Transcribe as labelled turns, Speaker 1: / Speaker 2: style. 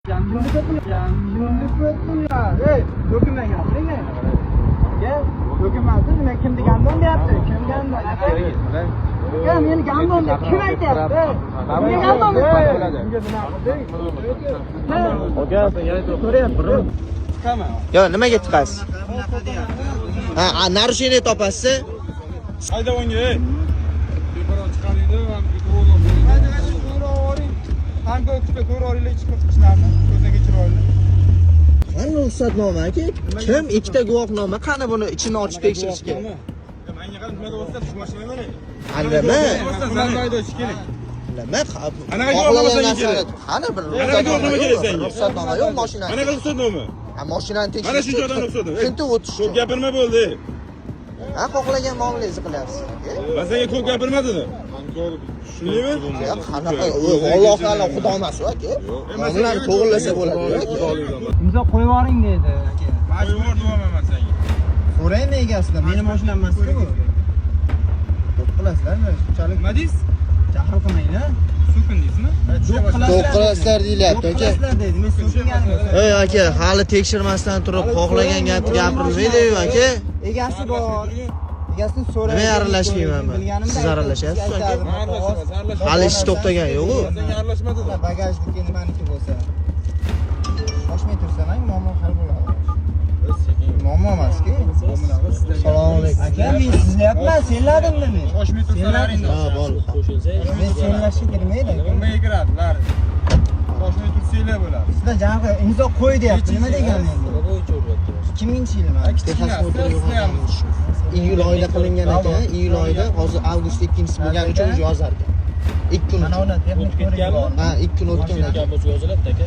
Speaker 1: Ey, do'kinmang, gapiring. Aka, do'kinmasin, nima kim deganda deyapti? Kim deganda? Aka, meni гандон deb kim aytyapti? Nima гандон deb? Unga nima qildik? Ko'ryapti.
Speaker 2: Yo, nimaga tiqasiz? Ha, нарушение topasiz?
Speaker 3: Hayda unga, ey.
Speaker 1: Tanka ko'rib olinglar, ichki qismlarni ko'zdan kechirib olinglar.
Speaker 2: Qani ruxsatnoma, aka? Kim ikkita guvohnoma? Qani buni ichini ochib tekshirishga?
Speaker 3: Menga qarab nima deyapsan? Shu mashinani mana.
Speaker 2: Nima?
Speaker 3: San haydovchi keling.
Speaker 2: Nima?
Speaker 3: Qanaqa guvohnoma senga kerak?
Speaker 2: Qani bir
Speaker 3: Qanaqa guvohnoma kerak senga?
Speaker 2: Ruxsatnoma yo'q mashinani.
Speaker 3: Qanaqa ruxsatnoma?
Speaker 2: Ha, mashinani tekshirish.
Speaker 3: Mana shuncha odam ruxsat.
Speaker 2: Tintuv o'tish.
Speaker 3: Ko'p gapirma bo'ldi. Ey.
Speaker 2: Ha, xohlagan muomalangizni qilyapsiz, aka.
Speaker 3: Man senga ko'p gapirma dedim. Tushundingmi?
Speaker 2: Ya, qanaqa Alloh taolo xudo emas u, aka. Muomalani to'g'irlasa bo'ladi, aka.
Speaker 1: Imzo qo'yib yuboring dedi, aka.
Speaker 3: Qo'yib deyapman man senga.
Speaker 1: So'raymi egasidan? Meni mashinam emas-ku bu. Do'q qilasizlarmi? Shunchalik
Speaker 3: Nima deysiz?
Speaker 1: jahl qilmanglar.
Speaker 3: So'kin deysizmi?
Speaker 1: Do'q
Speaker 2: Do'q qilasizlar deyilyapti,
Speaker 1: Do'q
Speaker 2: aka.
Speaker 1: qilasizlar deydi. Men so'kinganim yo'q.
Speaker 2: Ey aka, hali tekshirmasdan turib xohlagan gapni gapirilmaydi-yu, aka.
Speaker 1: Egasi bor. Egasini so'raydi.
Speaker 2: Nima aralashmayman man?
Speaker 1: Bilganimda
Speaker 2: Siz aralashasiz, aka?
Speaker 1: aytardim.
Speaker 2: Hali ish to'xtagan yo'q-u.
Speaker 3: Senga aralashma dedim.
Speaker 1: Bagajniki nimaniki bo'lsa. Shoshmay tursang muammo hal bo'ladi. Muammo emas-ku.
Speaker 2: Assalomu alaykum.
Speaker 1: Aka, men sizlayapman, senladimmi men?
Speaker 3: Shoshmay tursalaring.
Speaker 2: Ha, bo'ldi.
Speaker 1: Men senlashga kirmaydi, aka.
Speaker 3: Nimaga kiradi, lari? Shoshmay tursanglar bo'ladi.
Speaker 1: Sizda jang'i imzo qo'y deyapti. Nima degani endi? 2000-yilmi?
Speaker 2: Texas motor Iyul oyida qilingan ekan, iyul oyida, hozir avgust ikkinchisi bo'lgani uchun уже yozar ekan. 2 kun
Speaker 1: Mana
Speaker 2: uchun.
Speaker 1: uni texnik ko'rik bor.
Speaker 2: Ha, 2 kun o'tgan ekan.
Speaker 4: O'tgan bo'lsa yoziladi, aka.